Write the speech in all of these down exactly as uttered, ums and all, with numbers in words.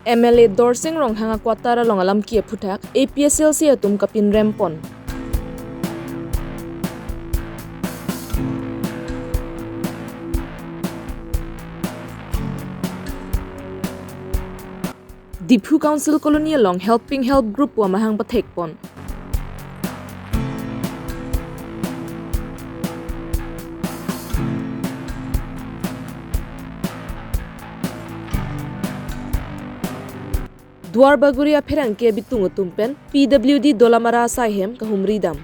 M L A Dorsing Ronghang a-quarter along alamki aphuthak A P H L C atum kapinrem pon. Diphu Council Colony along Helping Help Group pu amahang pathek pon. Duarbagori apherangke abitung atum pen P W D Dolamara asaihem kahumri dam.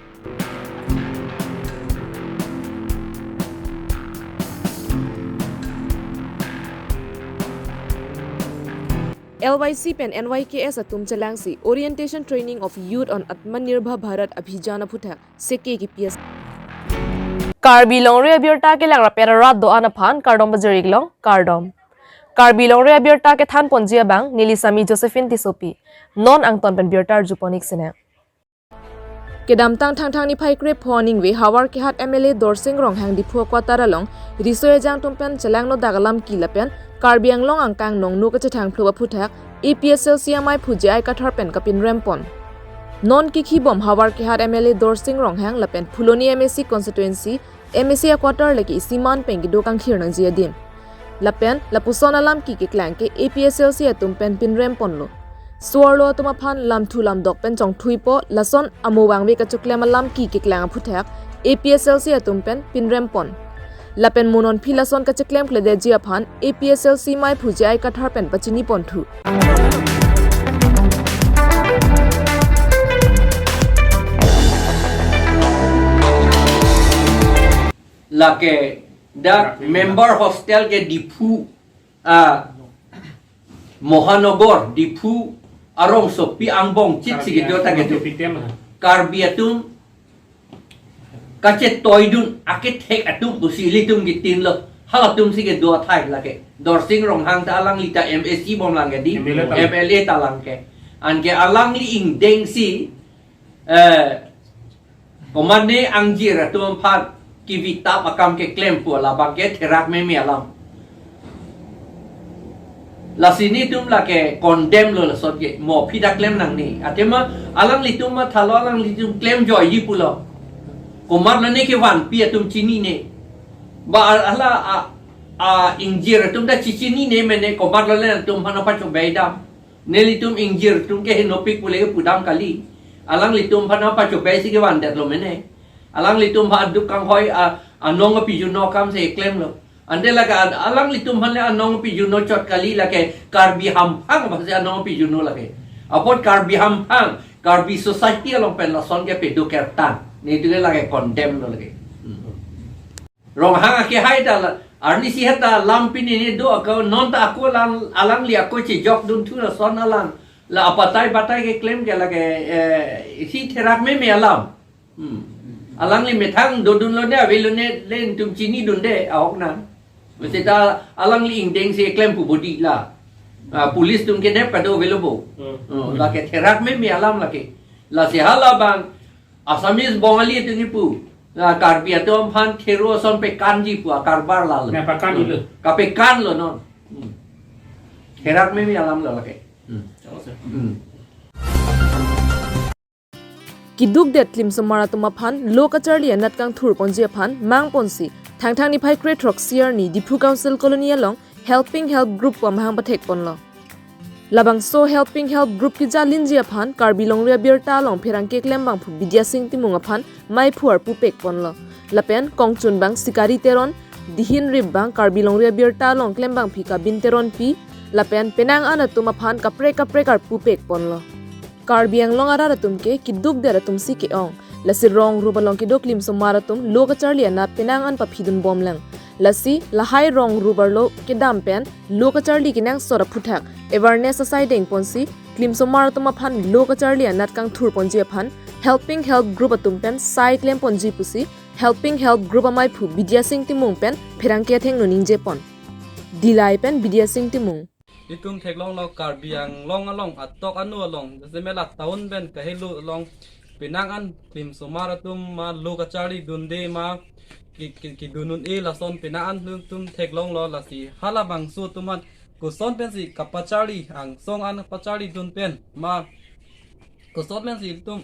L Y C pen N Y K S atum chelangsi Orientation Training of Youth on Atmanirbhar Bharat Abhijan aphuthak seke kipi as. Karbi Longri Abirta kelang rapet arat do-an aphan kardom pajir-ik long, kardom. Karbi Longri Abirta kethan ponji abang neli Sami Josephine Tissopi. Non angton pen birta arju pon-ik sine. Kedamtang Thangthang niphai krepho aningve Howraghat M L A Dorsing Ronghang Diphu a-quarter along riso ejang atum pen chelangno dak alamki lapen Karbi Anglong angkang nongno kachethang phlup aphuthak A P H L C amaiphu J I Kathar pen kapinrem pon. Non kikhibom Howraghat M L A Dorsing Ronghang lapen Phuloni M A C constituency M A C a-quarter lake isiman pen kedo kangkhir nangji adim. Lapen lapuson alamki keklang ke A P H L C atum pen pinrem ponlo. So-arlo atum aphan lamthu lamdok pen chongthuipo lason amo vangve kachoklem alamki keklang aphuthak A P H L C atum pen pinrem pon. Lapen mo nonphi lason kacheklemkledetji aphan A P H L C maiphu J I Kathar pen pachini ponthu. Lake dak member hostel ke Diphu, ah, Mohanogor, Diphu arongsopi angbong chit si kedo ta kedo. Karbi atum kachetoidun akethek atum pusi ilitum kitin lo. Halatum si kedo athai lake. Dorsing Ronghang ta alangli ta M A C bom lang ke di, M L A ta. M L A ta lang ke. Anke alangli ingdeng si, eh, komatne angjir atum aphan kivitap akam keklem pu labang ke therak meme alam. Lasi nelitum lake condemn lo lason ke, mo aphi ta klem nangne. Athema alanglitum mathalo alanglitum klemjoiji pulo. Komat lone kevanpi atum chinine. Ba ala a, a ingjir atum ta chichinine mene komat lone atum aphan pachobei dam. Nelitum ingjir atum ke henopik pule pudam kali. Alanglitum aphan pachobei si kevandetlo mene. Alanglitum aphan aduk kanghoi a, anong apijuno akam si klemlo. Ante lake ad-, alanglitum aphan le anong apijuno chot kali lake Karbi hamphang aphansi anong apijuno lake. Apot Karbi hamphang, Karbi society along pen lason ke pedo kertan. Nelitum ke lake condemn lo lake. Hmm. Ronghang akehai ta la, arnisi heta lam pini ni do ako, non ta ako lang, alangli ako chejokdun thu lason alang. La apatai patai keklem ke lake, eh, isi therak meme alam. Hmm. Alangli methang dodun lone, avelone, le nelitum chinidunde, ahok nang. Mesti ta alangli ingdeng si klem pu bodi la. Ah, police atum ke dep kado avelo bo. Hmm. Oh, lake therak meme alam lake. Lasi halabang Assamese Bongali atum ni pu. La Karbi atum aphan thero ason pekanji pu akarbar lalo. Na pekan ilo. Kapekanlo non. Hmm. Therak meme alam lo lake. Hmm. Hmm. Kidukdet klimsomar atum aphan lo kacharli anat kangthur ponji aphan mang ponsi Thangthang niphai krethrok siyar ni Diphu Council Colony along Helping Help Group pu amahang pathek ponlo. Labangso Helping Help Group kejalinji aphan Karbi Longri Abirta along pherangke klembangphu Bidya Sing Timung aphan maiphu arpu pek ponlo. Lapen kongchunbang Sikari Teron, dihin ripbang Karbi Longri Abirta along klembangpi Kabin Teronpi, lapen penang an atum aphan kaprek kaprek arpu pek ponlo. Karbi Anglong arat atum ke kidukdet atum si ke-ong. Lasi rong rup along kedo klimsomar atum lo kacharli anat penang an paphidun bomlang. Lasi lahai rong rup arlo kedam pen lo kacharli kenangsot aphuthak awareness asai deng ponsi klimsomar atum aphan lo kacharli anat kangthur ponji aphan Helping Help Group atum pen sai klem ponji pusi Helping Help Group amaiphu Bidya Sing Timung pen pherangke athengno ningje pon. Dillai pen Bidya Sing Timung. Itum theklonglo Karbi Anglong along atok anu along, jasemet la town pen kahelo along penang an klimsomar atum ma lo kacharli dunde ma ki, ki, kidun un-e lason penang an itum theklonglo, lasi halabangso atum an koson pensi kapacharli, angsong an pacharlidun pen ma koson pensi ilitum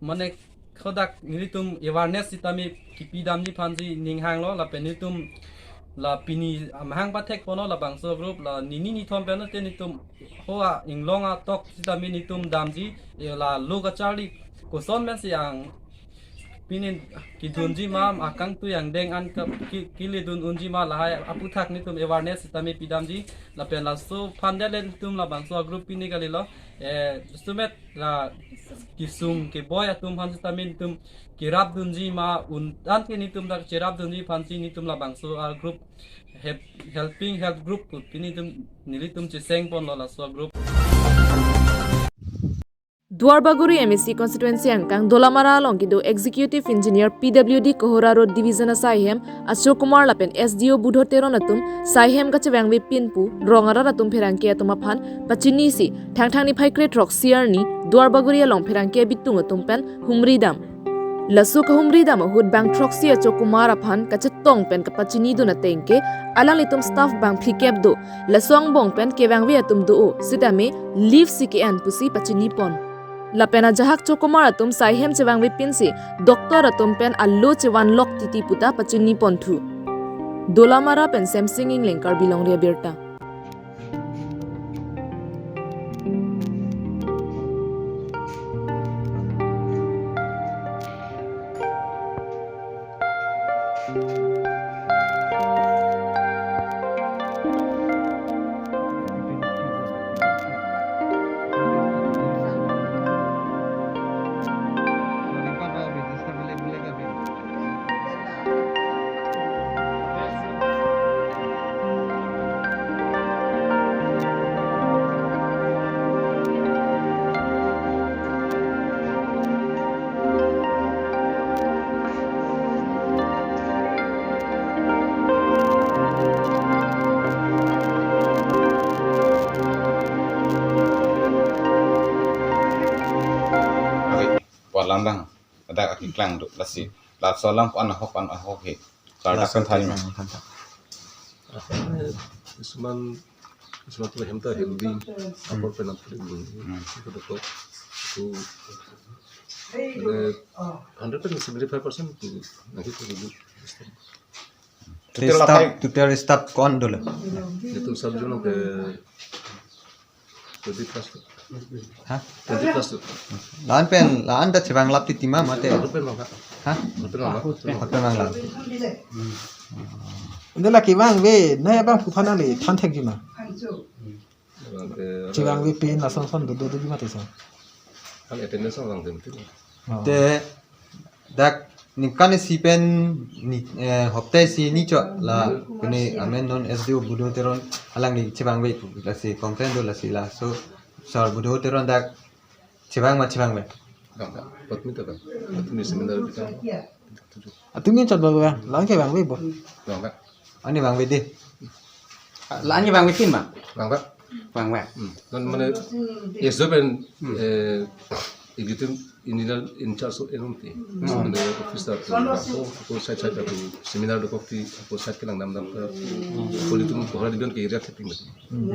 mane hadak nelitum awareness sitame kipidamji aphansi ning hanglo, lapen nelitum la pini amahang pathekponlo labangso group, la nini nithom pen te nelitum hoa inglong atok sitame nelitum damji, la lo kacharli koson pensi ang pini kidunji ma, akangtui angdeng an ka ki, kiledun unji ma, lahai aphuthak nelitum awareness sitame pidamji, lapen laso aphan dele nelitum labangso group pini kalilo, eh, sumet la kesung keboi atum aphan sitame nelitum kerapdunji ma, un an ke nelitum dak cherapdunji aphansi nelitum labangso a group help, helping help group pu pini nelitum, nelitum chesengponlo laso group. Duarbagori M A C constituency angkang Dolamara along kedo Executive Engineer P W D Kohora Road Division asaihem Ashok Kumar lapen S D O Budho Teron atum saihem kachevangvepin pu rong arat atum pherangke atum aphan pachinisi Thangthang niphai kre throksi arni Duarbagori along pherangke bitung atum pen humridam. Laso kahumridam ahut bang throksi Ashok Kumar aphan kachetong pen kapachinidun ateng ke alanglitum staff bang phlikep do, laso angbong pen kevangve atum do-o sitame leave si ke-en pusi pachinipon. Lapen ajahak Ashok Kumar atum saihem chevangvepinsi doctor atum pen alo chevanlok titi puta pachinipon thu. Dolamara pen Semsing Engleng, Karbi Longri Abirta. Oke, pualang bang. Ladak akiklang do, lasi. Laso alam pu-an ahok, pu-an ahok he. Sar dak kan thani ma. Laso akiklang kan thak. Apa, eh, seman, seman tu hem ta healthy. Apor pen apor. Hmm. Itu betul. Itu, eh, hundred percent, seventy-five percent tu nanti tu dulu. Te staff, total staff ko-an dolo? Itu sab jono ke twenty plus tu. Ha? Twenty plus tu. La-an pen, la-an ta chevanglap titi ma mate? Lapen bang, Kak. Ha? Lapen bang, Kak. Lapen vanglap. Ante la kevangve, nai abang phu aphan nangli than thekji ma? Lapen, Chevangvepin lason son do do doji mati so. Kan attendance orang tem tu. Oh. Te dak ningkan isi pen ni, eh, hopta isi ni chok la kene amen non S D O Budho Teron alangli chevangve pu, lasi complain do, lasi laso sar Budho Teron dak chevang ma chevangve? Bang, bang. Buat minta bang. Buat ini seminar kita. Atum min chot ba ba, la-an kevangve bo. Bang, bang. Ani vangve de. La-an kevangvepin ma? Bang, bang. Vangve. Hmm. Non mane S D O pen, hmm, eh, executive engineer in charge of N M T. Hmm. Mane office ta, ako, ako side side ta seminar dokok ti, ako side kelang dam dam ta. Ako ilitum Kohora division ke area theping. Hmm.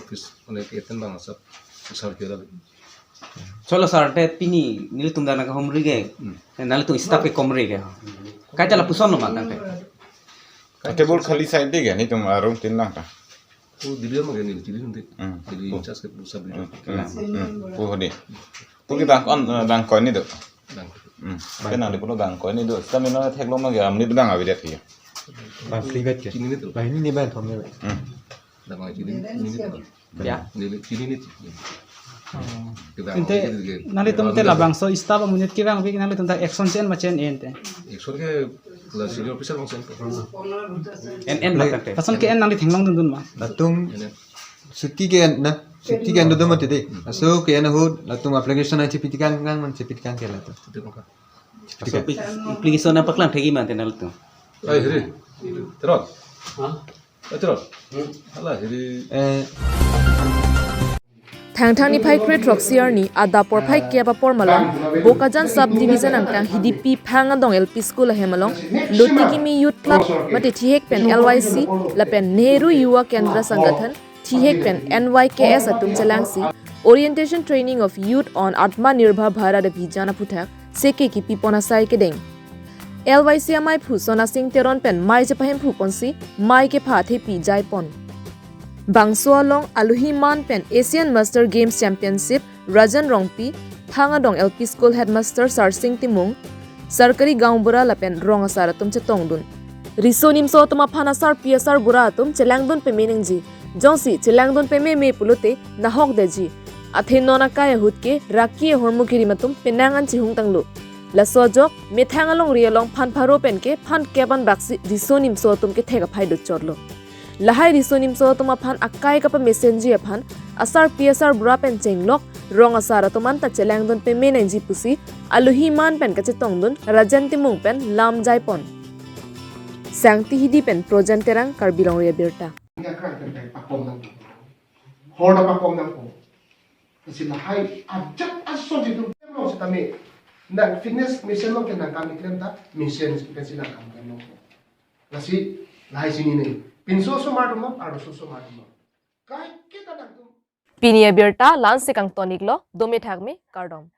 Office mane ke ten bang asap besar kira. Cholo sar te pini nelitum dak nangkahumri ke. Hmm. Nelitum staff ke komri ke. Kaita lapuson lo ma tangte. Table khali side de ke nelitum arum tin lang ta. Oh, dili ma ke ni, dili nanti. Hmm. Dili in charge ke pusat dili. Hmm. Hmm. Hmm. Pu hodi. Pu ke bang on, eh, bang koi ni do. Bang. Hmm. Ke nangli pulo bang koi ni do. Stamina thek lo ma ke amni bang avi det ke. Bang phli vet ke. Chini ni tu. Bang ni ni bang thom ni. Hmm. Dak bang chini ni tu. Ya. Neli chini ni. Oh. Kita ante, nanglitum te labangso staff amonit kevangve nanglitum ta action che-en ma che-en-e ante? Action ke la senior officer bang sen. En en ma tangte. Lason ke-en nangli theklong dundun ma? Latum suti ke-en na, suti ke-en do mati de. Laso ke-en ahut latum application nangchepitikan kan, nangchepitikan ke latum. Laso application nangpaklang thekji ma ante nanglitum? Ai, hiri. Terot. Ha? Hala hiri. Eh. Thangthang niphai kre throksi arni adap porphai kep apor malom Bokajan Sub Division angkang Hidipi Phang Adong L P School ahem along Loti Kimi Youth Club mate thihek pen L Y C lapen Nehru Yuva Kendra Sangathan Thihek pen N Y K S atum chelangsi Orientation Training of Youth on Atmanirbhar Bharat Abhiyan aphuthak seke kipipon asai kedeng. L Y C amei phu Sonasing Teron pen mei chepahem phu ponsi mei kepha thepi jaipon. Bangso along alohi man pen Asian Master Games Championship Rajan Rongpi, Thangadong L P School Headmaster Sarsing Timung, Sarkari Gaonbura lapen rong asar atum chetongdun. Riso nimso atum aphan asarpi asarbura atum chelangdun peme nangji. Jongsi chelangdun pememe pulote nahok detji. Athe non akai ahut ke raki ahormu kirim atum penang an chihung tanglo. Laso ajok methang alongri along phan pharo pen ke phan kep an baksi riso nimso atum kethek aphai do chotlo. Lahai riso nimso atum aphan akai kapamesenji aphan asarpi asarbura pen chenglok rong asar atum anta chelangdun peme nangji pusi alohi man pen kachetongdun Rajan Timung pen lam jaipon. Sangti Hidi pen Projan Terang, Karbi Longri Abirta. Nga kran kan kai pakom nang. Hor da pakom nang ko. Kasi lahai ajat ason si tum long sitame. Na fitness mesen long ke nangkam iklem ta mesen si pensi nangkam kan long. Lasi lahai sini ne. Pinso osomar atum long, arloso osomar atum long. Kai kita nang tum. Pini abirta la-ansi kangton iklo, dome thakme, kardom.